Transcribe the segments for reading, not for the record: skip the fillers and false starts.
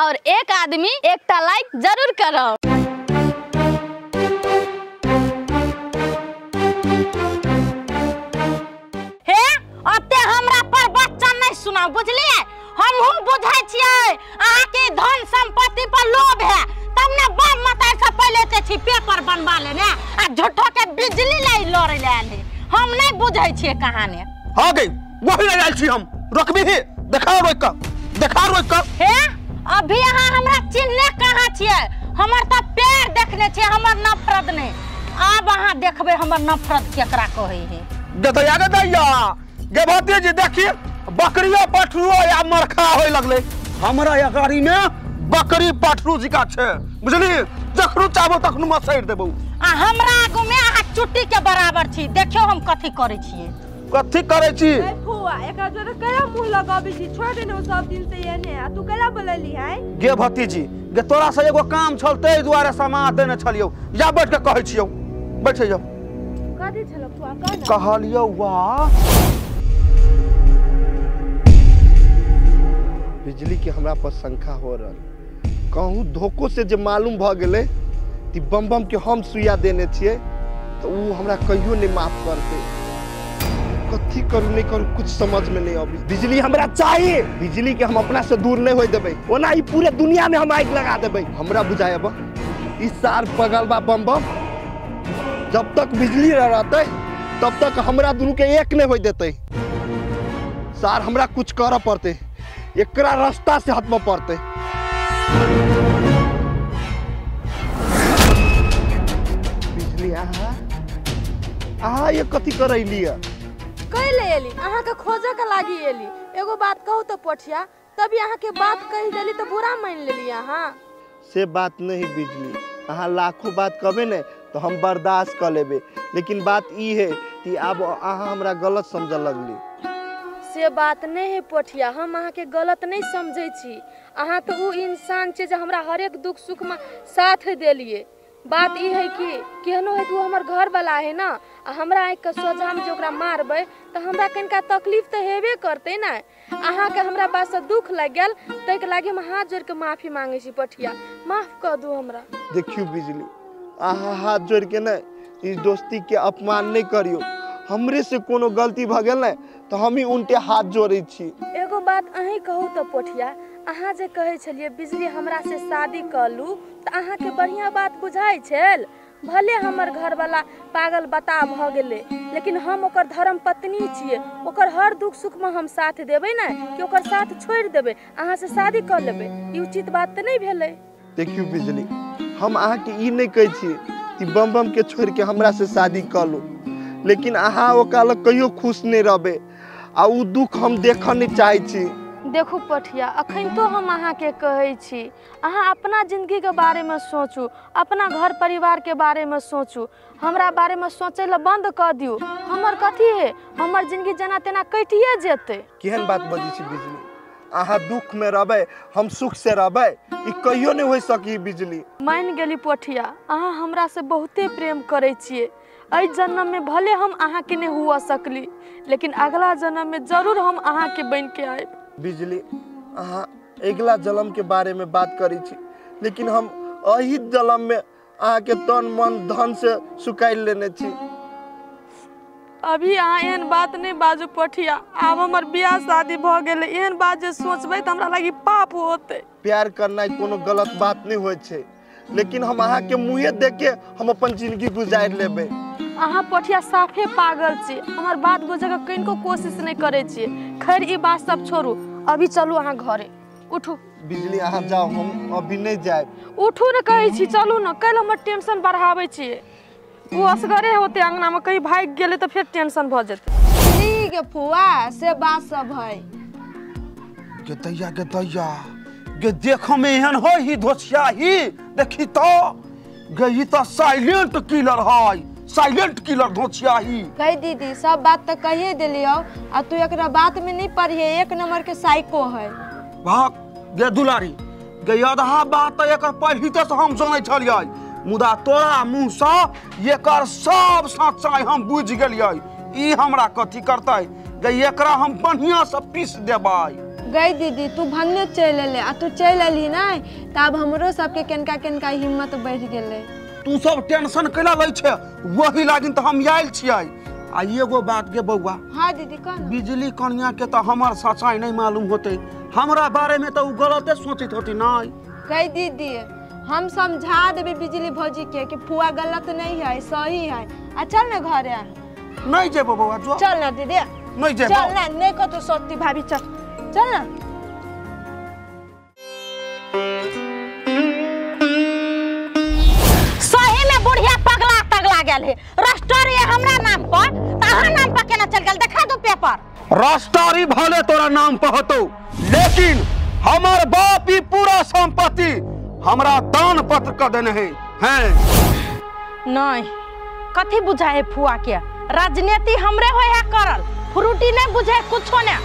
और एक आदमी एकटा लाइक जरूर करब। हे अते हमरा पर बच्चा नहीं सुनाओ, बुझलिए? हमहू बुझै छियै अहाँ के धन संपत्ति पर लोभ है, तब ने बाप मताई से पहले ते छी पेपर बनवा लेने आ झूठो के बिजली लाई लड़े ले आले। हम नहीं बुझै छियै कहानी। हां गई वही ले आयल छी हम, रखबी ही देखा रोक के, देखा रोक के। हे अभी अहाँ हमरा चिन्हने कहाँ छियै? हमर त पैर देखने छियै, हमर नफरत नहीं। आब अहाँ देखबै हमर नफरत केकरा कहै है। दैया गे दैया गे भतीजी, देखी बकरियो पठरुओ या मरखा होय लगले। हमरा या गाड़ी में बकरी पठरू जिका छे, बुझली? जखनु चाहबो तखनु मसैर देबो। आ हमरा आगू में अहाँ चुट्टी के बराबर छी, देखियो हम कथी करै छियै। कथी करै छी? ए फुआ एकरा जोरे कया मुंह लगाबी छी, छोड़ देने सब दिन से एने आ तू कला बोलली है? गे भतीजी गे तोरा से एगो काम छल तै दुआरे समाद देने छलियौ, या बैठ के कहै छियौ। बैठ जाओ। कथी छल फुआ? कह न। कहलियौ वाह बिजली के हमरा पर शंका हो रहा, कहूँ धोखो से जे मालूम भ गेलै कि बम बम के हम सुइया देने छियै तो उ हमरा कहियो नहीं माफ करते। कथी करू नहीं करू कुछ समझ में नहीं अभी। बिजली हमरा चाहिए, बिजली के हम अपना से दूर नहीं हो देबै, ओना ई पूरे दुनिया में हम आगि लगा देबै। हमरा बुझायब ई सार पगल बा बम बम, जब तक बिजली रहतै तब तक हमरा दुनू के एक नहीं हो देतै। सार हमरा कुछ करऽ पड़तै, एकरा रास्ता से हटबऽ पड़तै। बिजली अहाँ अहाँ ये कथी करैली है? कैले एली अहाँ के खोजे के लागी एली। एगो बात कहू तो पोठिया, तभी अहाँ के बात कहि देली तो बुरा मान लेली अहाँ। से बात नहीं बिजली, अहाँ लाखों बात कहबे ने तो हम बर्दाश्त कर लेबे, लेकिन बात ई है कि आब अहाँ हमरा गलत समझऽ लगली। से बात नहीं है पोठिया, हम अहाँ के गलत नहीं समझै छी। अहाँ तो उ इंसान छी जे हमरा हरेक दुख सुख में साथ देलिए। बात ई है कि केहनो है तो हमर घर वाला है ना, आ हमरा आँखि के सोझा में जे ओकरा मारबै तो हमरा कनिका तकलीफ तो हेबे करतै ना। अहाँ के हमरा बात से दुख लागि गेल ताहिके लागि हम हाथ जोड़ के माफी मांगै छी पोठिया, माफ कऽ दू हमरा। देखियौ बिजली, अहाँ हाथ जोड़ के ने इस दोस्ती के अपमान नहीं करियौ। हमरे से कोनो गलती भ गेल ने तो हम ही उनके हाथ जोड़ै छी। एगो बात अहीं कहू तो पोठिया, अहाँ जे कहै छलियै बिजली हमरा से शादी कऽ लू तऽ अहाँके बढ़िआँ बात बुझाइ छल। भले हमर घरवाला पागल बता भऽ गेलै, लेकिन हम ओकर धर्म पत्नी छियै, ओकर हर दुख सुखमे हम साथ देबै ने कि ओकर साथ छोड़ि देबै, अहाँ से शादी कऽ लेबै? ई उचित बात तऽ नहि भेलै। देखियौ बिजली, हम अहाँके ई नहि कहै छी कि बम बम के छोड़ि के हमरा से शादी कऽ लू, लेकिन अहाँ ओकरा लग कहियो खुश नहि रहबै आ उ दुख हम देखऽ नहि चाहै छी। देखू पोठिया, अखन तो हम अहाँके कहै छी अहाँ अपना जिंदगीके बारेमे सोचू, अपना घर परिवारके बारेमे सोचू, हमरा बारेमे सोचै लए बंद कऽ दियौ। हमर कथी है, हमर जिंदगी जेना तेना कटिए जेतै। केहन बात बजै छी बिजली, अहाँ दुख में रहबै हम सुख से रहबै, ई कहियो नहि हो सकी बिजली। मानि गेली पोठिया, अहाँ हमरा से बहुते प्रेम करै छियै। एहि जन्म में भले हम अहाँके नहीं हुआ सकली, लेकिन अगला जन्म में जरूर हम अहाँके बन के आयब। बिजली अहाँ अगला जन्म के बारे में बात करै छी, लेकिन हम एहि जन्म में अहाँके तन मन धन से सुखाइ लेने छी। अभी अहाँ एहन बात नहीं बाजू पोठिया, आब हमर बियाह शादी भऽ गेलै, एहन बात जे सोचबै तऽ हमरा लागी पाप होतै। प्यार करनाइ कोनो गलत बात नहीं होइ छै, लेकिन हम अहाँके मुँहे देख के हम अपन जिंदगी गुजारि लेबै। अहाँ पोठिया साफे पागल छी, हमर बात बुझैके कनिको कोशिश नहीं करै छियै। खैर ई बात सब छोड़ू, अभी चलू अहाँ घरे। उठू बिजली, अहाँ जाओ, हम अभी नहीं जायब। उठू ने कहै छी, चलू ने, काल्हि हमर टेंशन बढ़ाबै छियै। ओ असगरे होतै अंगनामे, कहीं भागि गेलै तऽ फेर टेंशन भऽ जेतै। ठीक है फुआ, से बात सब है। गे दैया गे दैया गे, देखऽ में एहन होइ ही धोसिया ही, देखी तो गे ई तऽ साइलेंट किलर है, साइलेंट किलर धोसिया ही। कही दीदी सब बात तो कहिए दिलियो, आ तू एकरा बात में नहीं पढ़िए, एक नंबर के साइको है। भाग गे दुलारी गे, आधा बात तऽ एकर पहिलते से हम जानै छलियै, मुदा तोरा मुँह से एकर सब सच्चाई हम बुझि गेलियै। ई हमरा कथी करतै गे, एकरा हम बढ़िया से पीस देबै। गई दीदी तू भन्ने चलि एले आ तू चलि एलही नहि तऽ आब हमरो सबके केनका केनका हिम्मत बढ़ि गेलै। तू सब टेंशन कैला लै छै, वही लागिन तऽ हम आयल छियै। आ एगो बात के बौआ। हाँ दीदी कह। बिजली कनिया के तऽ हमर सच्चाई नहीं मालूम होते, हमरा बारे में तो उ गलते सोचित होती नहीं। गई दीदी हम समझा देबे बिजली भौजी के कि फुआ गलत नहीं है सही है। आ चल ना घरे। नहीं जेबो बौआ जो। चल ना दीदी। नहीं जेबो। चल ना, नहीं कतो सोचती भाभी, चल चल ना। सही में बुढ़िया पगला तगला गेल है। रजिस्ट्री हमरा नाम पर त अहाँ नाम पर केना चल गेल? देखा दो पेपर। रजिस्ट्री भले तोरा नाम पर होतो, लेकिन हमर बाप ई पूरा संपत्ति हमरा दान पत्र क देने है। हैं नहीं कथी बुझाए फुआ के राजनीति हमरे होय है करल, फ्रूटी नहीं बुझे कुछो ने।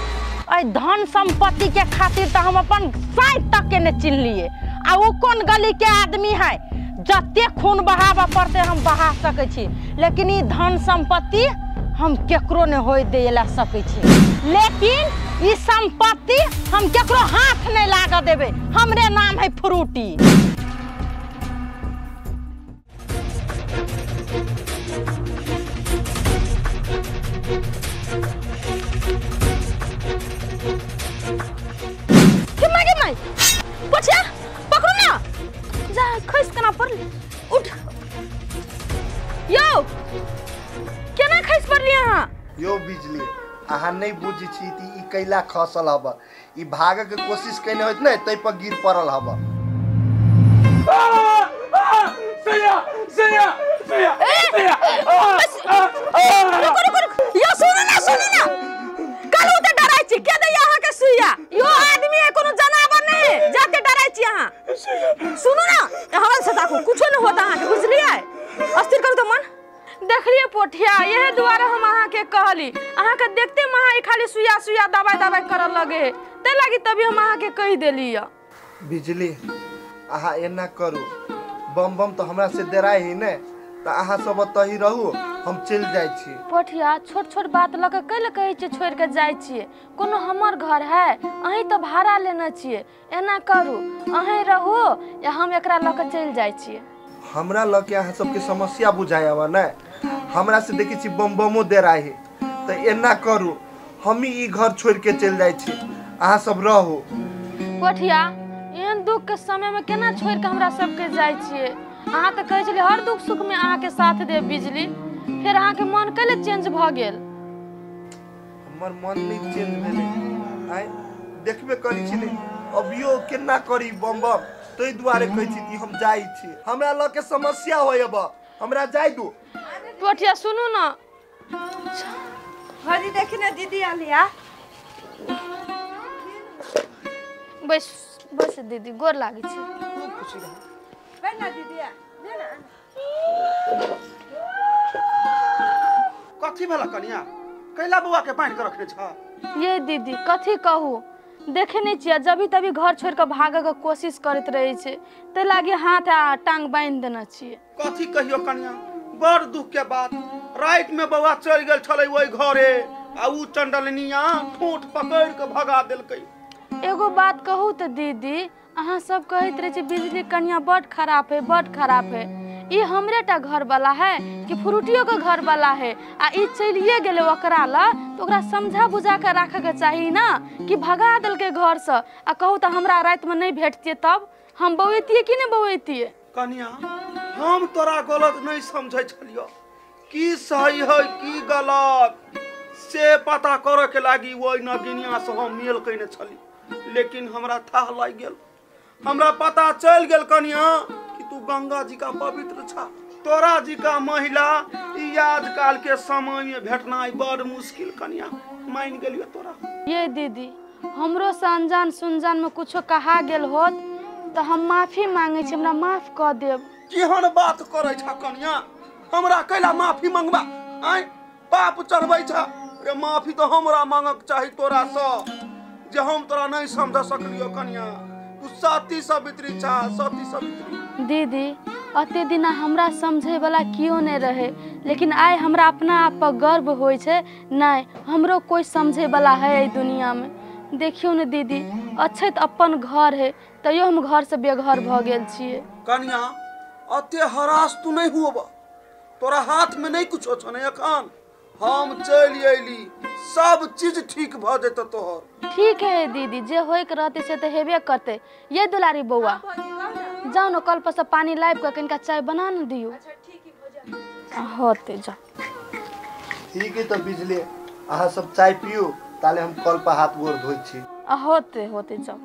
अय धन संपत्ति के खातिर तो हम अपन साइड तक के ने चिन्ह लिए। आ वो कौन गली के आदमी है, जते खून बहावा पड़ते हम बहा सकै छी, लेकिन ई धन संपत्ति हम केकरो ने होय दे ला सकै छी। लेकिन ई संपत्ति हम केकरो हाथ नहीं लाग देबे, हमरे नाम है फ्रूटी। पोछा पकड़ू ना, जा खस केना पड़ली, उठ यो केना खस पड़ली अहाँ? यो बिजली अहाँ नहीं बुझी छी ई कैला खसल हब, ई भागे के कोशिश केने होत ने तै पर गिर पड़ल हब। सैया सैया सैया सैया रुको रुको रुको यो सुनू ना सुनू ना, कालू ते डराइ छी के दैया अहाँ के सुइया? यो आदमी है कोनो जनावर नहीं जाते डराइ छी अहाँ। सुनू ना हमरा से ताकू कुछो न होता अहाँ के, बुझलियै? अस्थिर करू त मन। देखलिए पोठिया, यह दुआरे हम अहाँ के कहली, अहाँ के देखते महा ई खाली सुइया सुइया दवाई दवाई करऽ लगे है, ते लागी तभी हम अहाँ के कहि देली। बिजली अहाँ एना करू, बम बम तो हमरा से डराइ ही ने, त अहाँ सब ओतही रहू हम चलि जाइ छी। पोठिया छोट छोट बात लऽ के कैले कहै छियै छोड़ि के जाइ छियै? कोनो हमर घर है, अहीं तऽ भाड़ा लेने छियै। एना करू अहीं रहू या हम एकरा लऽ के चलि जाइ छियै। हमरा लऽ के अहाँ सबके समस्या बुझाइ आब ने, हमरा से देखै छी बम बमो डराइ है, तऽ एना करू हम ही ई घर छोड़ि के चलि जाइ छी, अहाँ सब रहू। पोठिया एहन दुख के समय में केना छोड़ि के हमरा सबके जाइ छियै? अहाँ तऽ कहै छलियै हर दुख सुख में अहाँ के साथ देब बिजली, फिर अहाँ के मन कैले चेंज भऽ गेल? हमर मन नहीं चेंज भेलै, आइ देखबे करै छी ने अभियो केना करी बम बम, ताहि दुआरे कहै छी कि हम जाइ छी, हमरा लऽ के समस्या होय अब, हमरा जाइ दू। पोठिया सुनू ना। भौजी देखी ना दीदी आलिया। बस बस दीदी गोर लागै छी। खूब खुशी रहू। बैठ ना दीदी ले ना। कथी भेला कनिया, कैला बौआ के बान्हि के रखने छ? ये दीदी कथी कहू, देखे नहीं छियै जभी तभी घर छोड़ के भागे के कोशिश करैत रहै छै, तै लागी हाथ आ टांग बान्हि देने छियै। कथी कहियो कनिया, बड़ दुख के बात, राति में बौआ चलि गेल छलै ओहि घरे आ उ चंडलनिया ठूंठ पकड़ि के भगा देलकै। एगो बात कहू तऽ दीदी, अहाँ सब कहैत रहै छै बिजली कनिया बड खराब है बड खराब है, ई हमरे टा घर वाला है कि फ्रूटियो के घर वाला है? आ ई चलिए गेलै ओकरा ला तऽ ओकरा समझा बुझा के राखऽ के चाही ना कि भगा देलकै घर से। आ कहू तऽ हमरा रातिमे नहीं भेटतियै तब हम बौएतियै कि नहीं बौएतियै? कनिया हम तोरा गलत नहीं समझै छलियौ, की सही है की गलत से पता करऽ के लागी ओहि नगिनिया से हम मेल कयने छली, लेकिन हमरा थाह लागि गेल, हमरा पता चलि गेल कनिया कि तू गंगा जी का पवित्र छा, तोरा जी का महिला ई आजकल के समय में भेटनाइ बड़ मुश्किल कनिया, मान गेलियो तोरा। ये दीदी हमरो से अनजान सुनजान में कुछो कहा गेल होत तऽ हम माफी मांगे छी, हमरा माफ कऽ देब। केहन बात करै छा कनिया, हमरा कैला माफी मंगबा? आय पाप चढ़बै छा रे, माफी तो हमरा मांगक चाही तोरा से, जे हम तोरा नहीं समझ सकलियो कनिया, तू सती सावित्री छा, सती सावित्री। दीदी अते दिना हमरा समझे वाला कियो नहीं रहे, लेकिन आइ हमरा अपना आप पर गर्व होइ छै, नहीं हमरो कोई समझे वाला है एहि दुनिया में, देखियौ ने दीदी, अच्छे तऽ अपन घर है तैयो हम घर से बेघर भऽ गेल छियै। कनिया अते हरास तू नहीं हुआ, तोरा हाथ में नहीं कुछो छौ ने एखन। हम चलि अयली, सब चीज ठीक भऽ जेतौ तोहर। ठीक है दीदी, जे होय के रहते से तऽ हेबे करते। ये दुलारी बौआ जाओ ने कल पर से पानी लाबि कऽ कनिका चाय बना ने दियौ। होते जाओ। ठीक है तऽ बिजली अहाँ सब चाय पियू, ताले हम कल पर हाथ गोर धोइ छी। होते होते जाओ।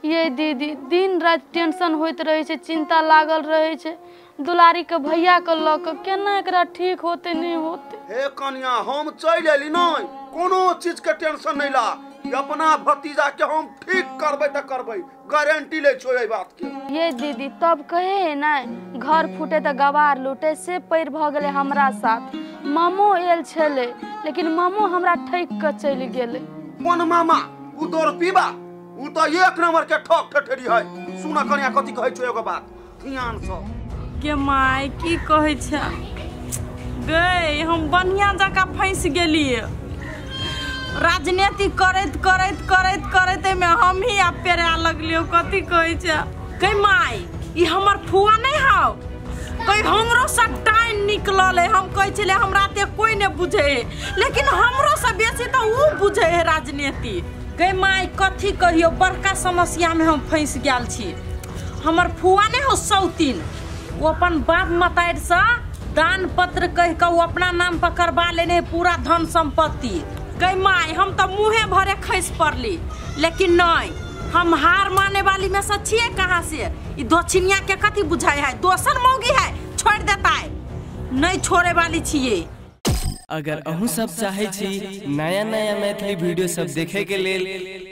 ये दीदी दिन राति टेंशन होइत रहै छै, चिंता लागल रहै छै। दुलारी के भैया के लऽ कऽ केना एकरा ठीक होते नहीं होते। हे कनिया हम चलि अयली नहीं, कोनो चीज के टेंशन नहीं ला, अपना भतीजा के हम ठीक करबै तऽ करबै, गारंटी लै छो एहि बात के। ये दीदी तब कहे है ना, घर फूटे तऽ गवार लूटे, से पैर भऽ गेलै हमरा साथ। मामो आयल छलै लेकिन मामो हमरा ठकि कऽ चलि गेलै। कोन मामा? उ तोर पीबा, उ तऽ एक नंबर के ठक ठठेरी है। सुन कनिया कथी कहै छौ एगो बात ध्यान से। के my की कहै छै गई, हम बढ़िया जकाँ फंसि गेलियै। राजनीति करैत करैत करैत करैत एहिमे हमही आब पेरा लगलियौ। कथी कहै छै गई my, ई हमर फुआ नहीं हौ कहीं, हमरो से टाइम निकलल है। हम कहै छलियै हमरा ते कोई नहीं बुझे है, लेकिन हमरो से बेसी तऽ उ बुझे है राजनीति। गई my कथी कहियो, बड़का समस्या में हम फंसि गेल छी। हमर फुआ नहीं हौ सौतीन, वो अपन बाप मतारि से दान पत्र कह के वो अपना नाम पर करवा लेने पूरा धन संपत्ति। गई my हम तो मुँहे भरे खसि पड़ली, लेकिन नहीं हम हार माने वाली में से छियै कहाँ से। ई दक्षिणिया के कथी बुझाई है, दोसर मौगी है छोड़ देता है, नहीं छोड़े वाली छियै। अगर अहूँ सब चाहे छी नया नया मैथिली वीडियो सब देखे के लेल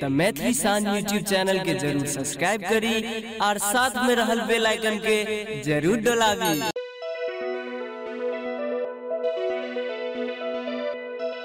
त मैथिली शान यूट्यूब चैनल के जरूर सब्सक्राइब करी और साथ में रहल बेल आइकन के जरूर दबावी।